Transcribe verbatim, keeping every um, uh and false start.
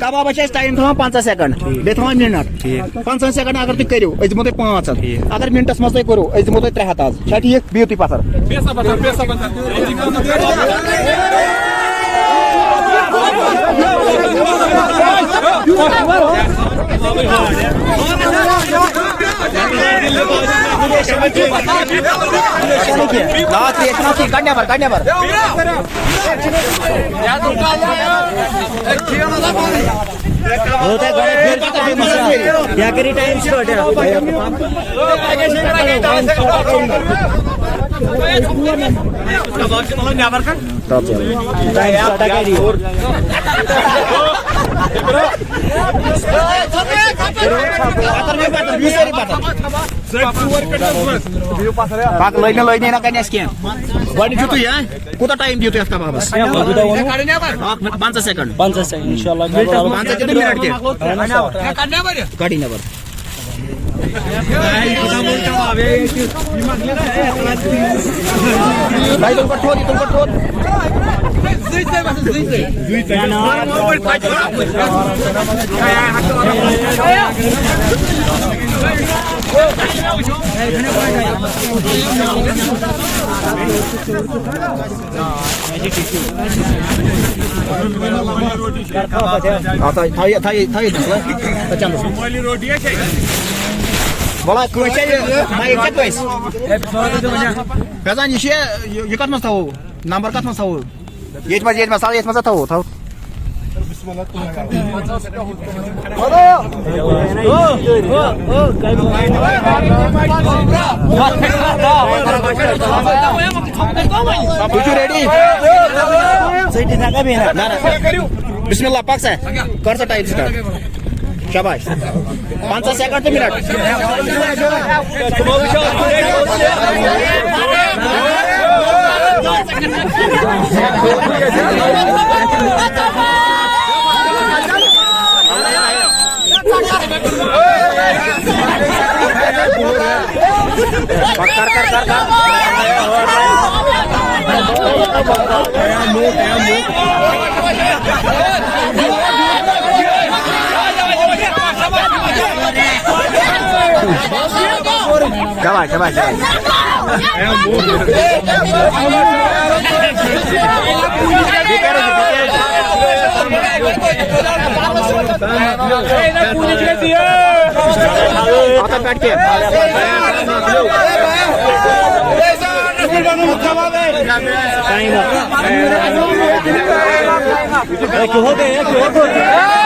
کبابس چھِ أسۍ ٹایم تھاوان پنٛژاہ سیکنڈ، بیٚیہِ تھاوان منٹ۔ ٹھیٖک۔ پنٛژاہن سیکنڈن اگر تُہۍ کٔرِو، أسۍ دِمو تۄہہِ پانٛژھ ہتھ۔ ٹھیٖک۔ اگر منٹس منٛز تُہۍ کوٚرُو، أسۍ دِمو تۄہہِ ترٛےٚ ہتھ آز۔ چھا ٹھیٖک؟ بِہِو تُہۍ پتھر۔ آ، ترٛےٚ چھِنہٕ کِہیٖنۍ، کَڑ نٮ۪بر، کَڑ نٮ۪بر۔ ہوتا ہے، گۄڈے پھر یا کٔرِو ٹایم سِٹارٹ، یا۔ ٹایم سِٹارٹ کٔرِو۔ پَکھ، لٔگۍ نہٕ، لٔگۍ نہٕ، یہِ نہ کَرِ اَسہِ کینٛہہ۔ گۄڈٕنیُک چھُ تُہۍ، ہا؟ کوٗتاہ ٹایم دِیِو تُہۍ اَتھ کَبابَس؟ اَکھ مِنٹ، پنٛژاہ سیکنڈ۔ پنٛژاہ سیکنڈ، اِنشاءاللہ۔ پنٛژاہ تہِ تہٕ مِنٹ تہِ۔ کَڑِ نٮ۪بر۔ بھائی، تم کو ٹھوک، تم کو ٹھوک۔ آ، تھٲیِو، تھٲیِو، تھٲیِو، تھٲیِو، تھٲیِو۔ وَلہٕ، کٲنٛسہِ چھا یہِ مایِک چھا کٲنٛسہِ؟ فیضان، یہِ چھُ یہِ، یہِ کَتھ منٛز تھاوو؟ نمبر کَتھ منٛز تھاوو؟ ییٚتہِ منٛز، ییٚتہِ منٛز، تھاو، ییٚتہِ منٛز تھاوو، تھاو۔ تُہۍ چھِو ریڈی؟ نہ، نہ۔ بسم اللہ، پَک سا۔ کر سا ٹایم سِٹارٹ۔ شاباش۔ پنٛژاہ سیکنڈ تہٕ منٹ۔ کر، کر، کر، کر۔ شاباش، شاباش، شاباش۔ پتہ پٮ۪ٹھ کینٛہہ۔ ٹایم۔ اے، کیٛاہ ہو گیا؟ کیٛاہ ہو گیا؟